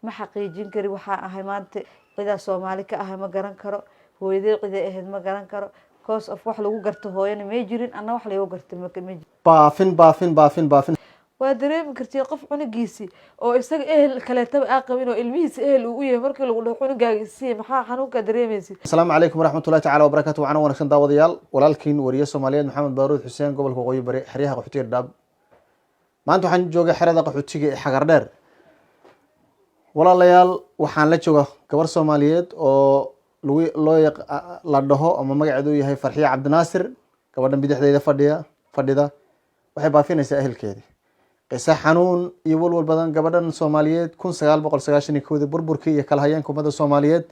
Ma xaqiijin kari waxaa ahay maanta. Cidaa Soomaali ka ahay ma garan karo. Hooyaday ciday ahayd ma garan karo. Cause of wax lagu garto hooyana may jirin, anna wax lagu garto ma jirin. Baafin, baafin, baafin, baafin. Waa dareemi kartii qof cunugiisi oo isaga ehel kaleetaba aa qabin oo ilmihiisa ehel uu u yahay, markii lagu dhaho "Cunugaaga isiiya", maxaa xanuunkaa dareemaysid? Asalaamu calaykum waraxmatullahi tacala wabarakatu. Wacana wanaagsan daawadayaal, walaalkiin wariye Soomaaliyeed Maxamed Baaruud Xuseen, gobolka Waqooyi Bari, xeryaha qaxootiga Dhadhaab. Maanta waxaan joogay xerada qaxootiga ee Xagardheer. Walaalayaal, waxaan la jooga gabar Soomaaliyeed oo lagu loo la dhaho ama magaceedu yahay Farxiye Cabdinaasir. Gabadhan bidixdeyda fadhida waxay baafinaysaa ehelkeedi, qiso xanuun iyo walwal badan. Gabadhan Soomaaliyeed 1991-dii burburkii iyo kala hayeenka ummadda Soomaaliyeed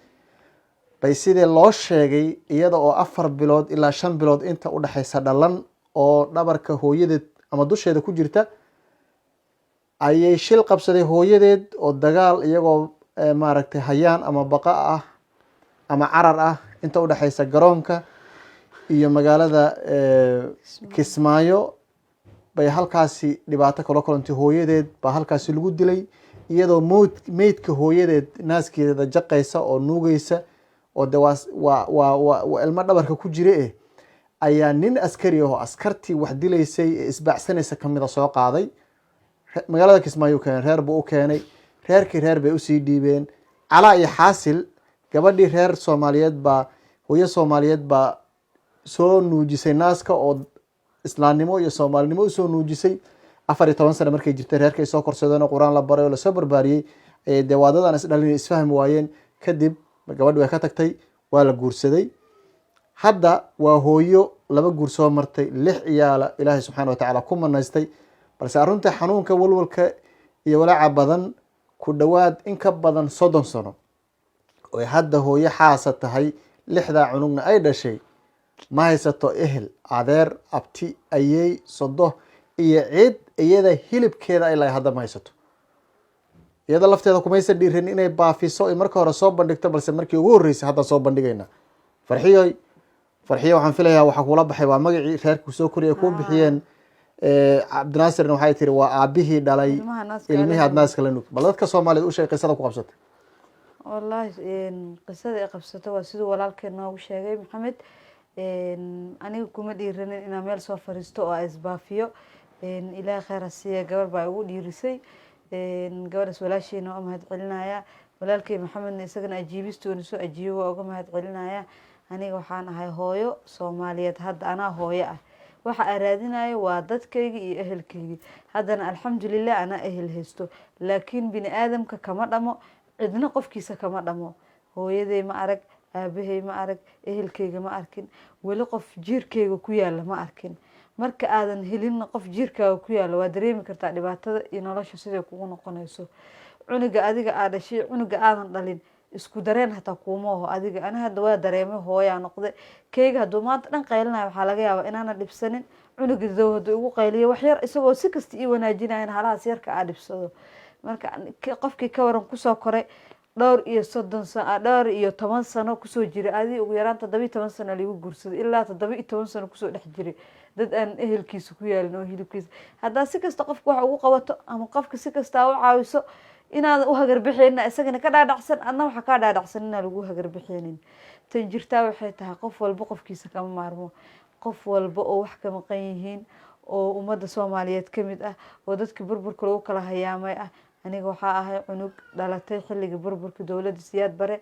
bay, sidii loo sheegay, iyada oo 4 bilood ilaa 5 bilood inta udhexaysa dhalan oo dhabarka hooyadeed ama dusheeda ku jirta ayay shil qabsaday hooyadeed, oo dagaal iyagoo maaragtay hayaan ama baqa ah ama carar ah inta udhexaysa garoonka iyo magaalada Kismaayo bay halkaasi dhibaato kala kulantay. Hooyadeed baa halkaasi lagu dilay, iyadoo mowd meydka hooyadeed naaskeeda jaqaysa oo nuugeysa, oo de waa ilmo dhabarka ku jira eh, ayaa nin askari ah oo askartii wax dilaysay ee isbaacsanaysa kamida soo qaaday. Magaalada Kismaayo u keenay, reer buu u keenay. Reerkii reer bay usii dhiibeen. Calaa iyo xaasil, gabadhii reer Soomaaliyeed baa, hooyo Soomaaliyeed baa soo nuujisay naaska oo islaamnimo iyo soomaalinimo usoo nuujisay. 14 sano markay jirtay, reerkay soo korsadeen oo Qur-aan la baray oo lasoo barbaariyey, ayay dee waadadan isdhalin isfahmi waayeen. Kadib gabadhi way ka tagtay, waa la guursaday. Hadda waa hooyo laba guur soo martay, lix ciyaala Ilaahay subxaana watacaala ku manaystay. Balse arrinta xanuunka, walwalka iyo walaaca badan, ku dhowaad in ka badan 30 sano oy hadda hooyo xaasa tahay, lixdaa cunugna ay dhashay, ma haysato ehel, adeer, abti, ayey, sodo iyo cid iyada hilibkeeda ay lahay. Hadda ma haysato. Iyada lafteeda kumaysan dhiirin inay baafiso ay marka hore soo bandhigto, balse markii ugu horreysay hadda soo bandhigayna. Farxiyoy, Farxiyo, waxaan filayaa waxaa kula baxay waa magacii reerku soo koriyay kuu bixiyeen. Cabdinaasirna waxay tiri waa aabihii dhalay ilmaha naaska ilmihii la aad naaska la nug. Bal dadka Soomaaliyeed u sheeg qisada ku qabsatay. Wallaahi, qisada ay qabsato waa siduu walaalkeen noogu sheegay Maxamed. Aniga kuma dhiiranin inaan meel soo fariisto oo aan isbaafiyo. Ilaahay khayr ha siiya, gabar baa igu dhiirisay. Gabadhaas walaashiina waa mahad celinaya. Walaalkey Maxamedna isagana ajiibistoona soo ajiibo waa uga mahad celinaya. Aniga waxaan ahay hooyo Soomaaliyeed. Hadda anaa hooyo ah. Waxa aan raadinayo waa dadkayga iyo ehelkayga. Haddana alxamdulilah anaa ehel haysto, laakiin bini aadamka kama dhamo, cidna qofkiisa kama dhamo. Hooyaday ma arag, aabahay ma arag, ehelkayga ma arkin weli, qof jiirkayga ku yaala ma arkin. Marka aadan helin qof jiirkaaga ku yaala, waa dareemi kartaa dhibaatada iyo nolosha siday kugu noqonayso. Cunuga adiga aa dhashay, cunuga aadan dhalin isku dareen hataa kuuma oho. Adiga ani hadda waa dareemay, hooyaa noqday. Keyga hadduu maanta dhan qaylinayo, waxaa laga yaabaa inaana dhibsanin. Cunuga dow hadduu igu qayliyo wax yar, isagoo si kasta ii wanaajinayan, halahaas yarka aa dhibsado. Marka qofkii ka waran kusoo koray dhowr iyo 30 sano, dhowr iyo toban sano kusoo jiray, adi ugu yaraan 17 sano liigu guursaday, ilaa 17 sano kusoo dhex jiray dad aan ehelkiisa ku yaalin oo hilibkiisa, haddaa si kasta qofka wax ugu qabato ama qofka si kastaa u caawiso, inaadan u hagarbixeynin, isagana ka dhaadhacsan, adna waxaa kaa dhaadhacsan inaan lagu hagarbixeynin. Tan jirtaa waxay tahay, qof walba qofkiisa kama maarmo. Qof walba oo wax ka maqan yihiin oo ummadda Soomaaliyeed ka mid ah oo dadkii burburka lagu kala hayaamay ah. Aniga waxaa ahay cunug dhalatay xilligii burburka dowladda Siyaad Bare,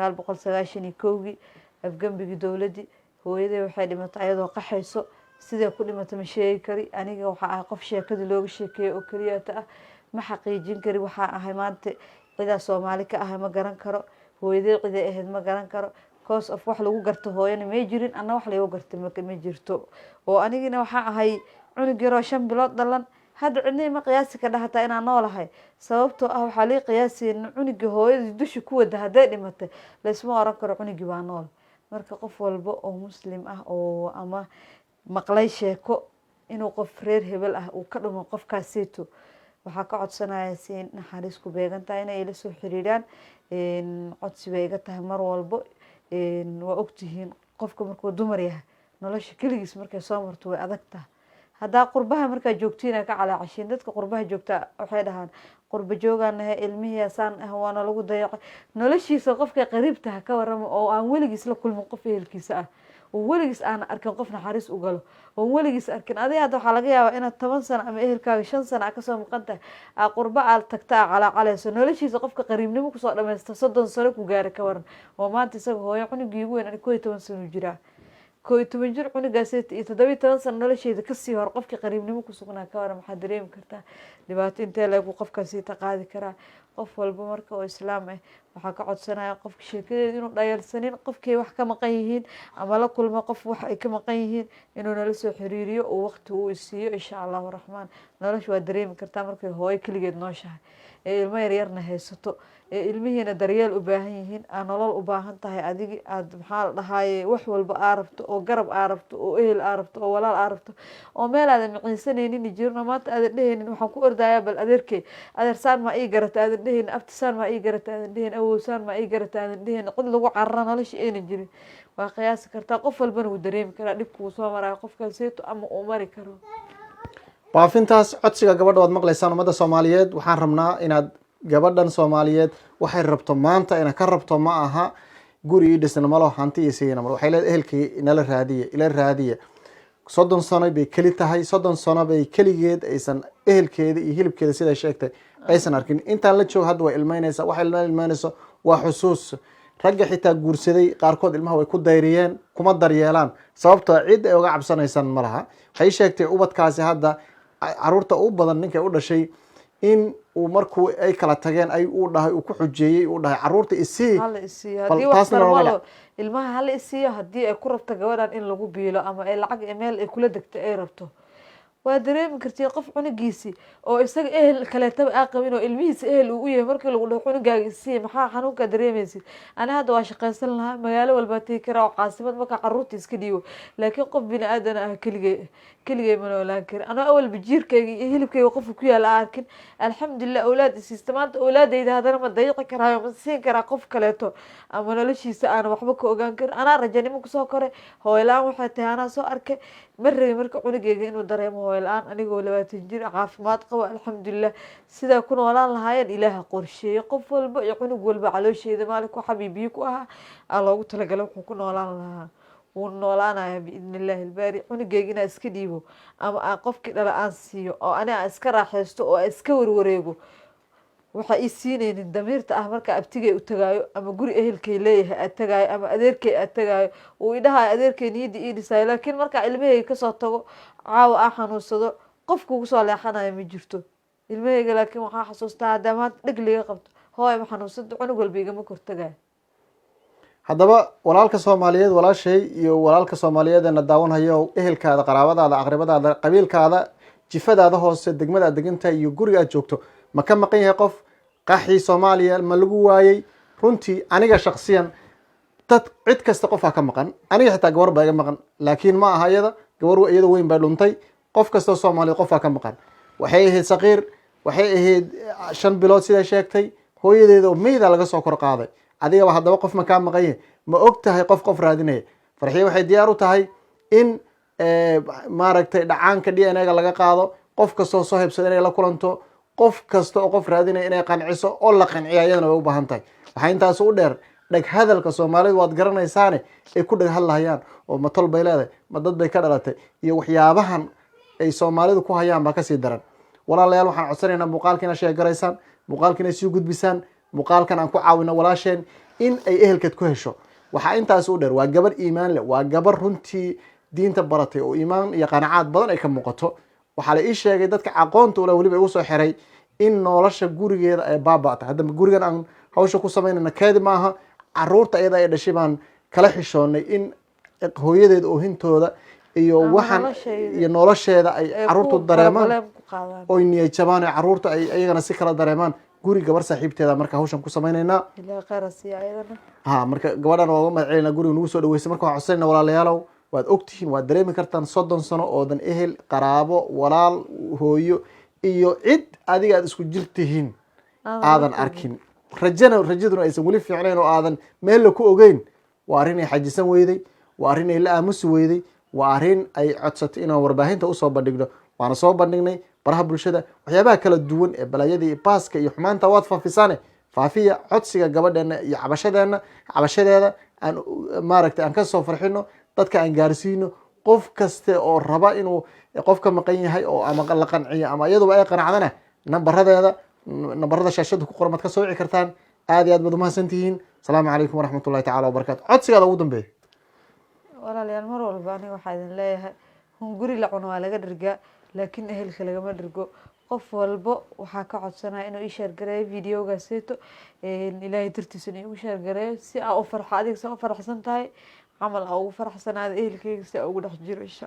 1991-kii, afgembigii dowladdii. Hooyaday waxay dhimatay ayadoo qaxayso. Sidee ku dhimatay ma sheegi kari. Aniga waxaa ahay qof sheekadii looga sheekeeyey oo keliyata ah. Ma xaqiijin kari waxaa ahay maanta. Cidaa Soomaali ka ahay ma garan karo. Hooyaday ciday ahayd ma garan karo. Cause of wax lagu garto hooyana may jirin, anna wax lagu garta ma jirto. Oo anigina waxaa ahay cunug yaroo 5 bilood dhalan. Hadda cidnii ma qiyaasi kadha hataa inaan noolahay, sababtoo ah waxaa lii qiyaasaynin cunugii hooyadii dusha ku wada. Hadday dhimatay, laysma oran karo cunugii baa nool. Marka qof walba oo Muslim ah oo ama maqlay sheeko inuu qof reer hebel ah uu ka dhumo qofkaaseyto, waxaa ka codsanaya si naxariis ku beegan tahay inay ila soo xiriiraan. Codsi bay iga tahay mar walbo. Waa ogtihiin, qofka markuu dumar yahay, nolosha keligiis markay soo marto way adag tahay. Haddaa qurbaha markaa joogtiin ka calaacashiin, dadka qurbaha joogta waxay dhahaan Qurba joogaan nahay, ilmihii asaan ah waana lagu dayacay. Noloshiisa qofka qariibta ha ka waramo oo aan weligiis la kulmin qof ehelkiisa ah, oo weligiis aan arkin qof naxariis u galo, oon weligiis arkin. Adiga hadda waxaa laga yaabaa inaad 10 sano ama ehelkaaga 5 sano aa kasoo maqan tahay, aa qurba aad tagta, aa calaacalayso. Noloshiisa qofka qariibnimo kusoo dhamaysta, 30 sano ku gaara, ka waran oo maanta isaga hooyo cunugii ugu weyn, ani 11 sano jiraa, 11 jir cunugaas iyo 17 sano nolosheeda kasii hor qofkii qariibnimo ku sugnaa, ka waran? Maxaa dareemi kartaa dhibaato intee leegu qofkaasi ta qaadi karaa? Qof walba marka oo islaam ah waxaa ka codsanaya qofka sheekadeeda inuu dhayalsanin. Qofkay wax ka maqan yihiin ama la kulmo qof wax ay ka maqan yihiin, inuu nala soo xiriiriyo, uu waqti uu isiiyo, insha Allahu raxmaan. Nolosha waa dareemi kartaa markay hooyo keligeed nooshahay ee ilmo yaryarna haysato, ee ilmihiina daryeel u baahan yihiin, aa nolol u baahan tahay, adigi aad, maxaa la dhahaaye, wax walba aa rabto, oo garab aa rabto, oo ehel aa rabto, oo walaal aa rabto, oo meel aadan maciinsanaynin jirno. Maanta aadan dhehaynin waxaan ku ordayaa bal adeerkey, adeer saan maa ii garata aadan dhehaynin, abti saan maa ii garata aadan dhehaynin, awow saan maa ii garata aadan dhehaynin, cid lagu carara nolosha aynan jirin. Waa qiyaasi kartaa, qof walbana wuu dareemi karaa dhibka uu soo marayo qofkaaseeto ama uu mari karo. Baafintaas codsiga gabadha waad maqlaysaan. Ummadda Soomaaliyeed, waxaan rabnaa inaad gabadhan Soomaaliyeed waxay rabto maanta ina ka rabto ma aha guri ii dhisna malo, hanti ii siina malo. Waxay leedahay ehelkii inala raadiya, ila raadiya. 30 sano bay keli tahay, 30 sano bay keligeed aysan ehelkeeda iyo hilibkeeda, siday sheegtay, aysan arkin. Intaan la joogo hadda way ilmeynaysaa. Waxay la ilmeynayso waa xusuus. Ragga xitaa guursaday qaarkood ilmaha way ku dayriyeen, kuma daryeelaan, sababtoo cid ay uga cabsanaysan ma laha. Waxay sheegtay ubadkaasi hadda caruurta u badan ninkay u dhashay in uu markuu ay kala tageen ay uu dhahay, uu ku xujeeyey, uu dhahay caruurta isii. Hala isiiyo Bal haddii wax taasna nooga tarmalo dhac. Ilmaha hala isiiyo haddii ay ku rabto gabadhan in lagu biilo ama ay lacag meel ay kula degto ay rabto. Waa dareemi kartiin qof cunugiisi oo isaga ehel kaleetaba aa qabin oo ilmihiisa ehel uu u yahay, markii lagu dhaho cunugaaga isii, maxaa xanuunkaa dareemaysid? Ani hadda waa shaqaysan lahaa, magaalo walbaa tegi karaa oo caasimad markaa caruurta iska dhiibo, laakiin qof bini aadan ah keligay keligay ma noolaan karin. Anoo awalba jiirkayga iyo hilibkayga qofka ku yaala aan arkin, alxamdulilah, awlaad isiista. Maanta awlaadayda haddana ma dayiqi karaayo, ma siin karaa qof kaleeto ama noloshiisa aan waxba ka ogaan karin? Anaa rajanimo kusoo koray, hooyo la-aan waxay tahay anaa soo arkay. Ma rabin marka cunugeyga inuu dareemo hooyo la-aan. Anigoo 20 jir caafimaad qabo, alxamdulilah, sidaa ku noolaan lahaayeen Ilaaha qorsheeyey. Qof walba iyo cunug walba caloosheeda maalinku xabiibiyo ku ahaa aa loogu talagalay wuxuu ku noolaan lahaa, wuu noolaanaya biidni Illaahi albaari. Cunugeyga inaan iska dhiibo ama aan qofkii dhala aan siiyo oo ani aan iska raaxaysto oo aan iska warwareego, waxaa ii siinaynin damiirta ah. Marka abtigay u tagaayo ama guri ehelkay leeyahay aad tagaayo ama adeerkay aad tagaayo, uu idhahayo adeerkay niyadda ii dhisaayo, laakiin markaa ilmahayga kasoo tago, caawa aan xanuunsado, qof kugu soo leexanayo ma jirto ilmahayga. Laakiin waxaa xasuustaa haddaa maanta dheg liga qabto, hooy ma xanuunsanta, cunug walba igama kortagayo. Haddaba walaalka Soomaaliyeed, walaashay iyo walaalka Soomaaliyeed ee na daawanhayo, ehelkaada, qaraabadaada, aqribadaada, qabiilkaada, jifadaada hoose, degmada aad degantahay iyo guriga aad joogto, ma ka maqan yahay qof qaxii Soomaaliya? Ma lagu waayey? Runtii aniga shaksiyan dad cid kasta qofaa ka maqan. Aniga xitaa gabar baa iga maqan, laakiin ma aha iyada gabar, iyada weyn baa dhuntay. Qof kastoo Soomaaliyeed qofaa ka maqan. Waxay ahayd saqiir, waxay ahayd 5 bilood siday sheegtay, hooyadeeda oo meyda laga soo kor qaaday. Adigaba haddaba qof ma kaa maqan yahay? Ma og tahay qof qof raadinaya? Farxiye waxay diyaar u tahay in maaragtay dhacaanka DNA-ga laga qaado, qof kastoo soo hebsada inay la kulanto, qof kasta oo qof raadinaya inay qanciso oo la qanciya iyadana way u baahan tahay. Waxaa intaas u dheer dheg hadalka Soomaalidu, waad garanaysaane, ay ku dheg hadlahayaan oo ma tol bay leedahay, ma dad bay ka dhalatay, iyo waxyaabahan ay Soomaalidu ku hayaan baa kasii daran. Walaalayaal, waxaan codsanaynaa muuqaalka inaad share-garaysaan, muuqaalka inay sii gudbisaan, muuqaalkan aan ku caawino walaasheen in ay ehelkeed ku hesho. Waxaa intaas u dheer, waa gabar iimaan leh, waa gabar runtii diinta baratay oo iimaan iyo qanacaad badan ay ka muuqato. Waxaa la ii sheegay, dadka aqoonta ule weliba igu soo xiray, in nolosha gurigeeda ay baaba'tay. Hadda gurigan aan hawsha ku samaynayna keedi maaha. Caruurta iyada ay dhashay baan kala xishoonay in hooyadeed oohintooda iyo Ama waxaan nolosheeda. iyo nolosheeda ay ay caruurtu ku dareemaan problem ku qaadaan, oy niyad jabaan, oy caruurta ay iyagana si kala dareemaan. Guri gabar saaxiibteeda marka hawshan ku samaynaynaa. Ilaahay khayr ha siiya ayadana. Ha, marka gabadhan waa uga mahad celinaa guriga nagu soo dhaweysay. Marka waxaan codsanayna, walaalayaalow, waad ogtihiin, waad dareemi kartaan 30 sano oodan ehel, qaraabo, walaal, hooyo iyo cid adiga aad isku jir tihiin aadan arkin, rajana rajaduna aysan weli fiicnayn oo aadan meel ku ogeyn. Waa arrin ay xajisan weyday, waa arrin ay la aamusi weyday, waa arrin ay codsatay inaan warbaahinta usoo bandhigno. Waana soo bandhignay. Baraha bulshada waxyaabaha kala duwan ee balaayada iyo baaska iyo xumaanta waad faafisaane, faafiya codsiga gabadheena iyo cabashadeena, cabashadeeda aan maaragtay aan kasoo farxino, dadka aan gaarsiino. Qof kaste oo raba inuu qof ka maqan yahay oo ama la qanciyo ama iyaduba ay qanacdana, nambaradeeda, nambarada shaashada ku qoran baad ka soo wici kartaan. Aad iyo aad baad umahadsan tihiin. Asalaamu calaykum waraxmat ullahi tacala wabarakatu. Codsigaada ugu dambeeya. Walaalayaal, mar walba aniga waxaa idin leeyahay, hunguri la cuno waa laga dhergaa, laakiin ehelka lagama dhergo. Qof walbo waxaa ka codsanaya inuu ii share gareeyo videogaaseeto, Ilaahay dartiisa inuu igu share gareeyo si aa u farxo. Adiga saa u faraxsan tahay camal aa ugu faraxsanaada, ehelkeyga si aa ugu dhex jiro, insha.